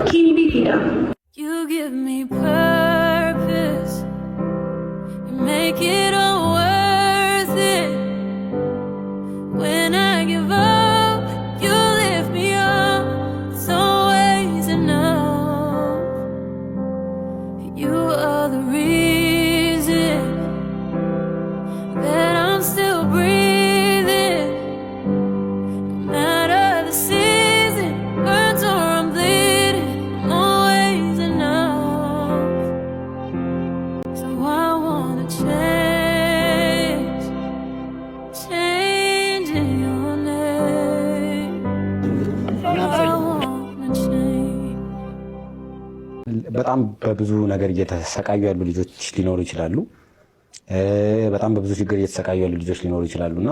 King Bifida. You give me purpose. You make it all worth it. When I give up, you lift me up. It's always enough. You are the reason that I'm still breathing. No matter the season, burnt or I'm bleeding, I'm always enough. So I wanna change, change in your name. I wanna change. በጣም በብዙ ነገር እየተሰቃዩ ያሉ ልጆች ሊኖሩ ይችላሉ። በጣም በብዙ ችግር እየተሰቃዩ ያሉ ልጆች ሊኖሩ ይችላሉ እና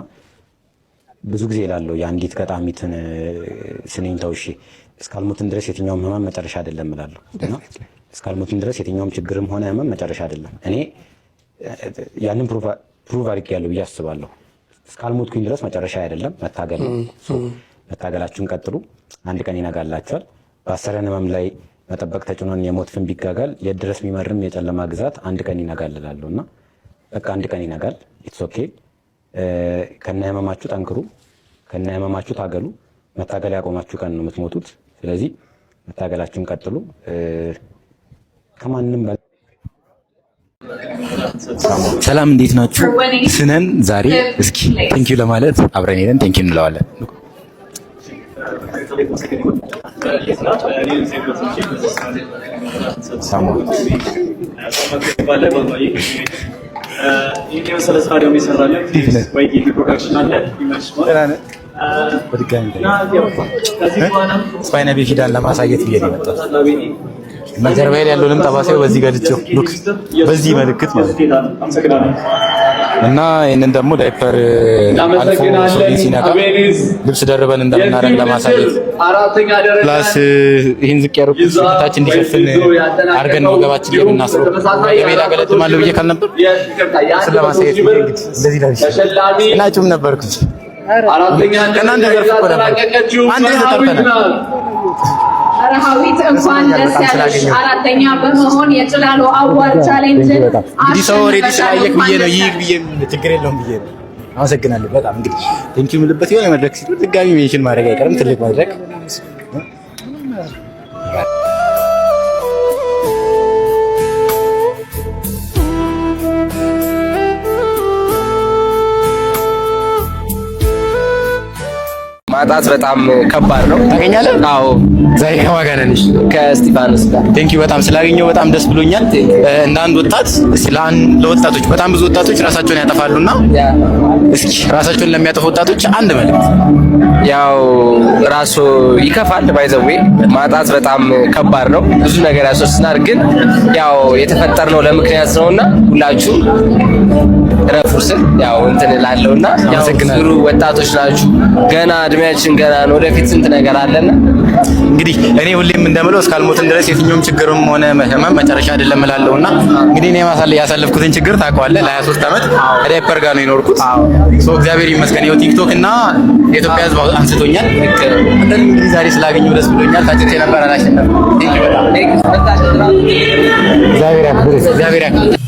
ብዙ ጊዜ እላለሁ የአንዲት ገጣሚትን ስንኝ ተውሼ፣ እስካልሞትን ድረስ የትኛውም ህመም መጨረሻ አይደለም እላለሁ እና እስካልሞትን ድረስ የትኛውም ችግርም ሆነ ህመም መጨረሻ አይደለም። እኔ ያንን prove አድርጌያለሁ ብዬ አስባለሁ። እስካልሞትኩኝ ድረስ መጨረሻ አይደለም፣ መታገል ነው። So መታገላችሁን ቀጥሉ። አንድ ቀን ይነጋላችኋል። በአሰረን ህመም ላይ መጠበቅ ተጭኖን የሞት ፍም ቢጋጋል የት ድረስ የሚመርም የጨለማ ግዛት አንድ ቀን ይነጋል እላለሁ እና በቃ አንድ ቀን ይነጋል። It's okay። ከነ ህመማችሁ ጠንክሩ፣ ከነ ህመማችሁ ታገሉ። መታገል ያቆማችሁ ቀን ነው የምትሞቱት። ስለዚህ መታገላችሁን ቀጥሉ። ከማንም በላይ ሰላም፣ እንዴት ናችሁ? ስነን ዛሬ እስኪ thank you ለማለት አብረን ሄደን thank you እንለዋለን። በድጋሚ spina bifida ን ለማሳየት ብዬ ነው የመጣሁት እና ጀርባዬ ላይ ያለውንም ጠባሳው በዚህ ገልጬው፣ look፣ በዚህ ምልክት ማለት ነው። እና ይህንን ደግሞ ዳይፐር አልፎ ሱሪ ሲነካ ልብስ ደርበን እንደምናደርግ ለማሳየት፣ plus ይህን ዝቅ ያደረኩት ከታች እንዲሸፍን አድርገን ነው ወገባችን ላይ የምናስረው። ወገቤ አገለድማለሁ ብዬ ካልነበር እሱን ለማሳየት ብዬ እንግዲህ እንደዚህ ለብሼ እና ጩም ነበርኩኝ። ከእናንተ ዘርፍ እኮ ነበር፣ አንድ ላይ ተጠርተናል። ረሃዊት፣ እንኳን ደስ ያለሽ። አራተኛ በመሆን የጭላሎ award challenge እንግዲህ ሰው already ስላየክ ብዬ ነው፣ ይህ ብዬ ችግር የለውም ብዬ ነው። አመሰግናለሁ በጣም። እንግዲህ thank you የምልበት የሆነ መድረክ ሲኖር ድጋሚ mention ማድረግ አይቀርም። ትልቅ መድረክ። ማጣት በጣም ከባድ ነው። ታገኛለህ? አዎ። ዛሬ ከማን ጋር ነን? ከእስጢፋኖስ ጋር። Thank you፣ በጣም ስላገኘው በጣም ደስ ብሎኛል። እንደ አንድ ወጣት እስኪ ለወጣቶች፣ በጣም ብዙ ወጣቶች ራሳቸውን ያጠፋሉና እስኪ ራሳቸውን ለሚያጠፉ ወጣቶች አንድ መልእክት። ያው ራሱ ይከፋል። By the way ማጣት በጣም ከባድ ነው። ብዙ ነገር ያስወስናል። ግን ያው የተፈጠርነው ለምክንያት ነውና ሁላችሁም ረፉ ስል ያው እንትን እላለሁና ያው አመሰግናለሁ። ጥሩ ወጣቶች ናችሁ። ገና እድሜያችን ገና ነው። ወደፊት ስንት ነገር አለና። እንግዲህ እኔ ሁሌም እንደምለው እስካልሞትን ድረስ የትኛውም ችግርም ሆነ ህመም መጨረሻ አይደለም እላለሁና እንግዲህ እኔ ያሳለፍኩትን ችግር ታውቀዋለህ። ለ23 ዓመት ከዳይፐር ጋር ነው የኖርኩት። So እግዚአብሔር ይመስገን ይኸው ቲክቶክ እና የኢትዮጵያ ሕዝብ አንስቶኛል። አንተንም እንግዲህ ዛሬ ስላገኘሁ ደስ ብሎኛል። ታጭቼ ነበር፣ አላሸነፍኩም። Thank you በጣም። እግዚአብሔር ያክብርህ። እግዚአብሔር ያክብርህ።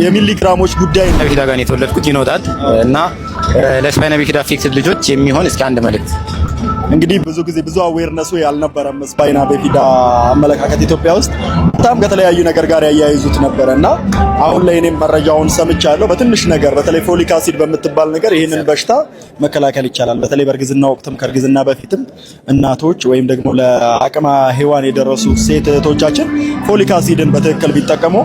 የሚሊግራሞች ጉዳይ ነው። bifida ጋር ነው የተወለድኩት ይኖታል እና ለ spina bifida affected ልጆች የሚሆን እስኪ አንድ መልእክት። እንግዲህ ብዙ ጊዜ ብዙ awareness ኡ ያልነበረም spina bifida አመለካከት ኢትዮጵያ ውስጥ በጣም ከተለያዩ ነገር ጋር ያያይዙት ነበረ እና አሁን ላይ እኔም መረጃውን ሰምቻለሁ። በትንሽ ነገር፣ በተለይ folic acid በምትባል ነገር ይህንን በሽታ መከላከል ይቻላል። በተለይ በእርግዝና ወቅትም ከእርግዝና በፊትም እናቶች ወይም ደግሞ ለአቅመ ሔዋን የደረሱ ሴት እህቶቻችን folic acid ን በትክክል ቢጠቀሙ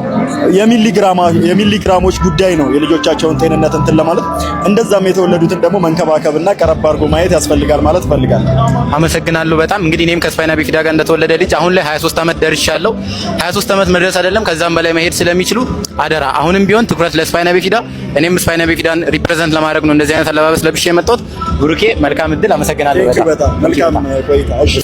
የሚሊግራሞች ጉዳይ ነው የልጆቻቸውን ጤንነት እንትን ለማለት፣ እንደዛም የተወለዱትን ደግሞ መንከባከብና ቀረብ አድርጎ ማየት ያስፈልጋል ማለት እፈልጋለሁ። አመሰግናለሁ በጣም። እንግዲህ እኔም ከ spina bifida ጋር እንደተወለደ ልጅ አሁን ላይ 23 ዓመት ደርሻለሁ። 23 ዓመት መድረስ አይደለም ከዛም በላይ መሄድ ስለሚችሉ አደራ አሁንም ቢሆን ትኩረት ለ spina bifida። እኔም spina bifida ን represent ለማድረግ ነው እንደዚህ አይነት አለባበስ ለብሼ የመጣሁት። ብሩኬ መልካም እድል። አመሰግናለሁ Thank you። በጣም። በጣም መልካም ቆይታ። እሺ።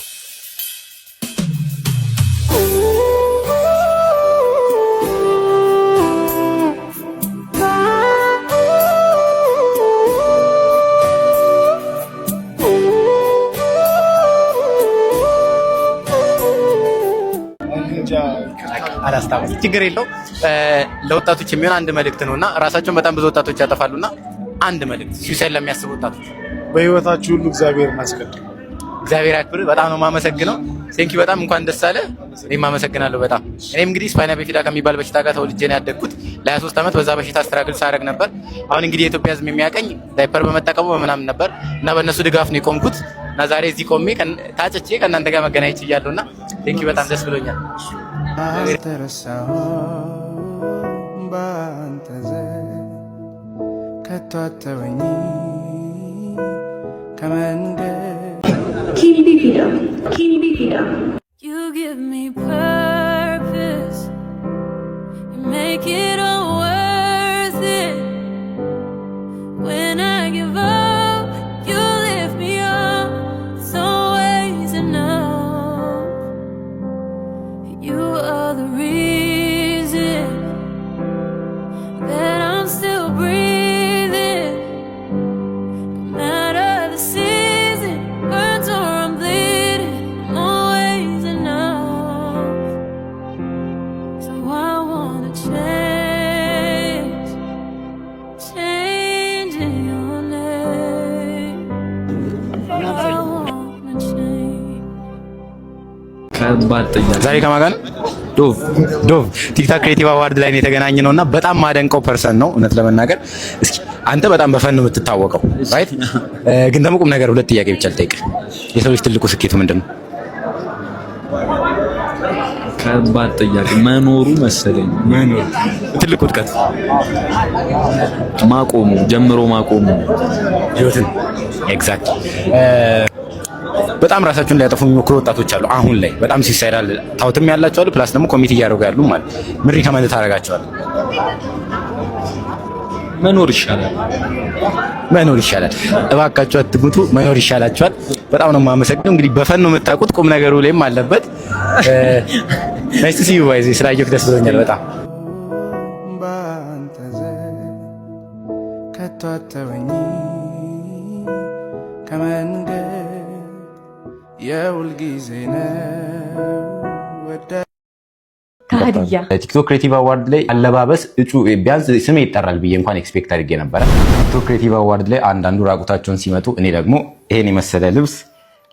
አላስታውስም። ችግር የለው። ለወጣቶች የሚሆን አንድ መልእክት ነው እና ራሳቸውን በጣም ብዙ ወጣቶች ያጠፋሉና አንድ መልእክት suicide ለሚያስቡ ወጣቶች። በህይወታችሁ ሁሉ እግዚአብሔርን አስቀድሙ። እግዚአብሔር ያክብር። በጣም ነው የማመሰግነው። Thank you በጣም፣ እንኳን ደስ አለ። እኔም አመሰግናለሁ በጣም። እኔም እንግዲህ spina bifida ከሚባል በሽታ ጋር ተወልጄ ነው ያደግኩት። ለ23 ዓመት በዛ በሽታ struggle ሳደርግ ነበር። አሁን እንግዲህ የኢትዮጵያ ሕዝብ የሚያቀኝ ዳይፐር በመጠቀሙ በምናምን ነበር እና በእነሱ ድጋፍ ነው የቆምኩት እና ዛሬ እዚህ ቆሜ ታጭቼ ከእናንተ ጋር መገናኘት ችያለሁ እና thank you፣ በጣም ደስ ብሎኛል። አልተረሳሁም በአንተ ዘንድ፣ ከቶ አትተወኝ ከመንገድ። ኪምቢ ፊዳ፣ ኪምቢ ፊዳ። You give me purpose. You make it all worth it. When I give up, you lift me up. It's always enough. You are the reason that I'm still breathing. No matter the season, burnt or I'm bleeding, I'm always enough. So I wanna change, change in your name. I wanna change. ከባድ ጥያቄ። ዛሬ ከማን ጋር ነው? ዶቭ። ዶቭ TikTok Creative Award ላይ ነው የተገናኘ ነው እና በጣም ማደንቀው person ነው እውነት ለመናገር። እስኪ አንተ በጣም በ fun ነው የምትታወቀው፣ right? ግን ደግሞ ቁም ነገር ሁለት ጥያቄ ብቻ ልጠይቅህ። የሰው ልጅ ትልቁ ስኬቱ ምንድን ነው? ከባድ ጥያቄ። መኖሩ መሰለኝ። መኖር። ትልቁ ውድቀት? ማቆሙ፣ ጀምሮ ማቆሙ። ህይወትን፣ exactly። በጣም ራሳቸውን ሊያጠፉ የሚሞክሩ ወጣቶች አሉ። አሁን ላይ በጣም suicidal thought ም ያላቸው አሉ። Plus ደግሞ commit እያደረጉ ያሉ ማለት ምን recommend ታደርጋቸዋለህ? መኖር ይሻላል። መኖር ይሻላል። እባካችሁ አትሙቱ፣ መኖር ይሻላችኋል። በጣም ነው የማመሰግነው። እንግዲህ በ fun ነው የምታውቁት፣ ቁም ነገሩ ላይም አለበት። Nice to see you, by the way፣ ስላየሁህ ደስ ብሎኛል በጣም። በአንተ ዘንድ ከቶ አትተወኝ ከመንገድ፣ የሁል ጊዜ ነው ወደ ከሀዲያ። TikTok Creative Award ላይ አለባበስ እጩ ቢያንስ ስሜ ይጠራል ብዬ እንኳን expect አድርጌ ነበረ። TikTok Creative Award ላይ አንዳንዱ ራቁታቸውን ሲመጡ እኔ ደግሞ ይሄን የመሰለ ልብስ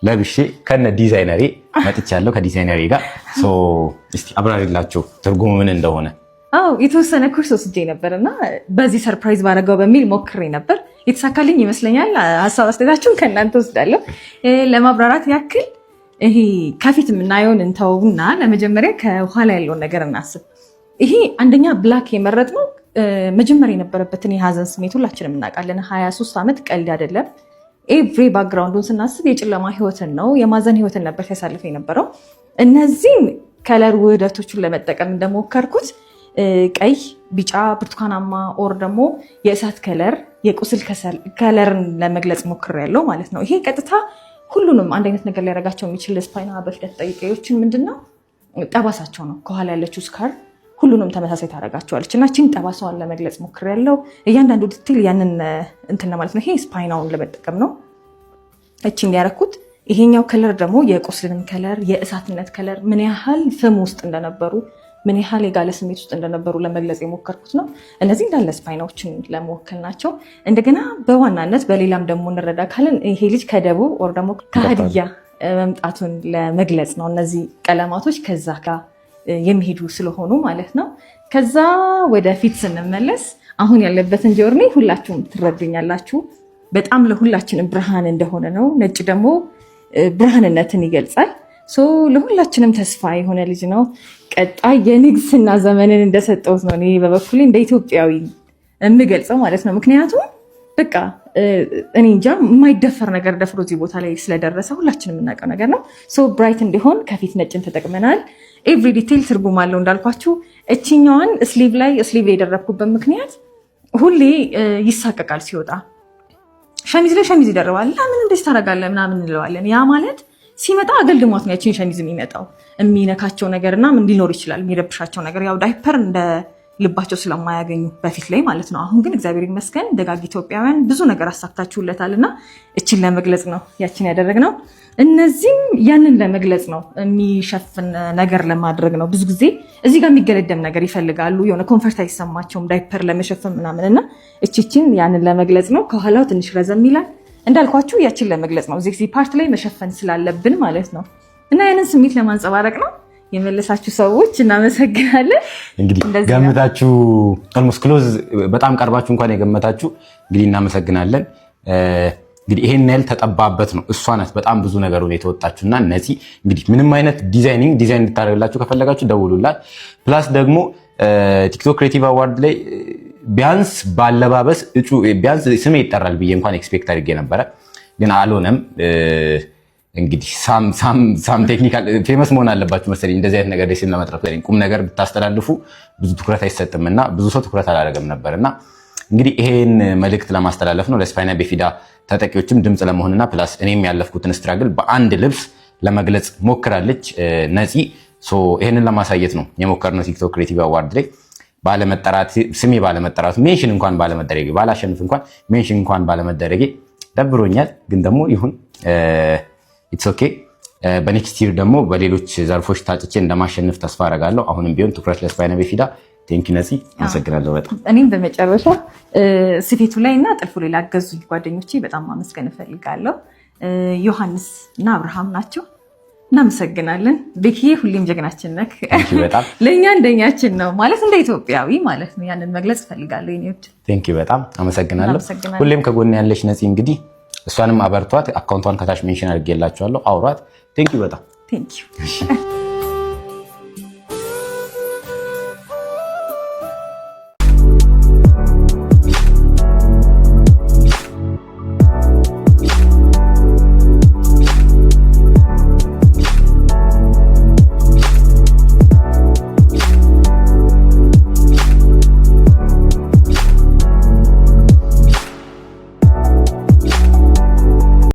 ለብሼ ከነ ዲዛይነሬ መጥቻለሁ። ከዲዛይነሬ ጋር እስቲ አብራሪላቸው ትርጉሙ ምን እንደሆነ። አዎ፣ የተወሰነ ኮርስ ወስጄ ነበር እና በዚህ surprise ባደረገው በሚል ሞክሬ ነበር። የተሳካልኝ ይመስለኛል። ሀሳብ አስተያየታችሁን ከእናንተ ወስዳለሁ። ለማብራራት ያክል ይሄ ከፊት የምናየውን እንተውና ለመጀመሪያ ከኋላ ያለውን ነገር እናስብ። ይሄ አንደኛ black የመረጥነው መጀመሪያ የነበረበትን የሀዘን ስሜት ሁላችንም እናውቃለን። 23 ዓመት ቀልድ አይደለም። Every background ኡን ስናስብ የጨለማ ህይወትን ነው፣ የማዘን ህይወትን ነበር ሲያሳልፍ የነበረው። እነዚህም color ውህደቶቹን ለመጠቀም እንደሞከርኩት ቀይ፣ ቢጫ፣ ብርቱካናማ or ደግሞ የእሳት color፣ የቁስል color ን ለመግለጽ ሞክሬያለሁ ማለት ነው። ይሄ ቀጥታ ሁሉንም አንድ አይነት ነገር ሊያደርጋቸው የሚችል spina bifida ተጠቂዎችን ምንድን ነው? ጠባሳቸው ነው። ከኋላ ያለችው scar ሁሉንም ተመሳሳይ ታደርጋቸዋለች እና ችን ጠባሳዋን ለመግለጽ ሞክሬያለሁ። እያንዳንዱ detail ያንን እንትን ለማለት ነው። ይሄ spina ውን ለመጠቀም ነው እችን ያደረኩት። ይሄኛው color ደግሞ የቁስልንም color፣ የእሳትነት color፣ ምን ያህል ፍም ውስጥ እንደነበሩ፣ ምን ያህል የጋለ ስሜት ውስጥ እንደነበሩ ለመግለጽ የሞከርኩት ነው። እነዚህ እንዳለ spina ዎችን ለመወከል ናቸው። እንደገና በዋናነት በሌላም ደግሞ እንረዳ ካለን ይሄ ልጅ ከደቡብ or ደግሞ ከሀዲያ መምጣቱን ለመግለጽ ነው። እነዚህ ቀለማቶች ከዛ ጋር የሚሄዱ ስለሆኑ ማለት ነው። ከዛ ወደፊት ስንመለስ አሁን ያለበትን journey ሁላችሁም ትረዱኛላችሁ። በጣም ለሁላችንም ብርሃን እንደሆነ ነው። ነጭ ደግሞ ብርሃንነትን ይገልጻል። So ለሁላችንም ተስፋ የሆነ ልጅ ነው። ቀጣይ የንግስና ዘመንን እንደሰጠውት ነው እኔ በበኩሌ እንደ ኢትዮጵያዊ የምገልጸው ማለት ነው። ምክንያቱም በቃ እኔ እንጃ፣ የማይደፈር ነገር ደፍሮ እዚህ ቦታ ላይ ስለደረሰ ሁላችንም የምናውቀው ነገር ነው። So bright እንዲሆን ከፊት ነጭን ተጠቅመናል። Every detail ትርጉም አለው እንዳልኳችሁ። እችኛዋን sleeve ላይ የደረብኩበት ምክንያት ሁሌ ይሳቀቃል ሲወጣ፣ ሸሚዝ ላይ ሸሚዝ ይደርባል። ለምን እንደዚህ ታደርጋለህ ምናምን እንለዋለን። ያ ማለት ሲመጣ አገልድሟት ነው ያችን ሸሚዝ የሚመጣው። የሚነካቸው ነገር እና ምን ሊኖር ይችላል፣ የሚረብሻቸው ነገር፣ ያው ዳይፐር እንደ ልባቸው ስለማያገኙ በፊት ላይ ማለት ነው። አሁን ግን እግዚአብሔር ይመስገን ደጋግ ኢትዮጵያውያን ብዙ ነገር አሳክታችሁለታል እና እችን ለመግለጽ ነው ያችን ያደረግነው። እነዚህም ያንን ለመግለጽ ነው፣ የሚሸፍን ነገር ለማድረግ ነው። ብዙ ጊዜ እዚህ ጋር የሚገለደም ነገር ይፈልጋሉ። የሆነ comfort አይሰማቸውም ዳይፐር ለመሸፈን ምናምን እና እችችን ያንን ለመግለጽ ነው። ከኋላው ትንሽ ረዘም ይላል እንዳልኳችሁ፣ ያችን ለመግለጽ ነው። እዚህ part ላይ መሸፈን ስላለብን ማለት ነው እና ያንን ስሜት ለማንጸባረቅ ነው። የመለሳችሁ ሰዎች እናመሰግናለን። እንግዲህ ገምታችሁ almost close በጣም ቀርባችሁ እንኳን የገመታችሁ እንግዲህ እናመሰግናለን። እንግዲህ ይሄን ያህል ተጠባበት ነው። እሷ ናት በጣም ብዙ ነገሩን የተወጣችሁ እና ነፂ እንግዲህ ምንም አይነት designing design እንድታደርግላችሁ ከፈለጋችሁ ደውሉላት። Plus ደግሞ TikTok Creative Award ላይ ቢያንስ ባለባበስ እጩ ቢያንስ ስሜ ይጠራል ብዬ እንኳን expect አድርጌ ነበረ፣ ግን አልሆነም። እንግዲህ some technical famous መሆን አለባችሁ መሰለኝ እንደዚህ አይነት ነገር ስም ለመጥራት። ቁም ነገር ብታስተላልፉ ብዙ ትኩረት አይሰጥም እና ብዙ ሰው ትኩረት አላደረገም ነበር እና እንግዲህ ይሄን መልእክት ለማስተላለፍ ነው፣ ለ spina bifida ተጠቂዎችም ድምፅ ለመሆንና plus እኔም ያለፍኩትን struggle በአንድ ልብስ ለመግለጽ ሞክራለች ነፂ። ይሄንን ለማሳየት ነው የሞከርነው። TikTok Creative Award ላይ ባለመጠራት፣ ስሜ ባለመጠራቱ፣ mention እንኳን ባለመደረጌ፣ ባላሸንፍ እንኳን mention እንኳን ባለመደረጌ ደብሮኛል። ግን ደግሞ ይሁን፣ it's okay። በ next year ደግሞ በሌሎች ዘርፎች ታጭቼ እንደማሸንፍ ተስፋ አደርጋለሁ። አሁንም ቢሆን ትኩረት ለ spina bifida። Thank you ነፂ፣ አመሰግናለሁ በጣም። እኔም በመጨረሻ ስፌቱ ላይ እና ጥልፉ ላይ ላገዙኝ ጓደኞቼ በጣም ማመስገን እፈልጋለሁ። ዮሐንስ እና አብርሃም ናቸው። እናመሰግናለን። ቤክዬ ሁሌም ጀግናችን ነክ። በጣም። ለእኛ እንደኛችን ነው ማለት፣ እንደ ኢትዮጵያዊ ማለት ነው። ያንን መግለጽ እፈልጋለሁ። የኔዎች Thank you፣ በጣም አመሰግናለሁ። እናመሰግናለን። ሁሌም ከጎን ያለች ነፂ፣ እንግዲህ እሷንም አበርቷት። Account ቷን ከታች mention አድርጌላችኋለሁ። አውሯት። Thank you በጣም። Thank you።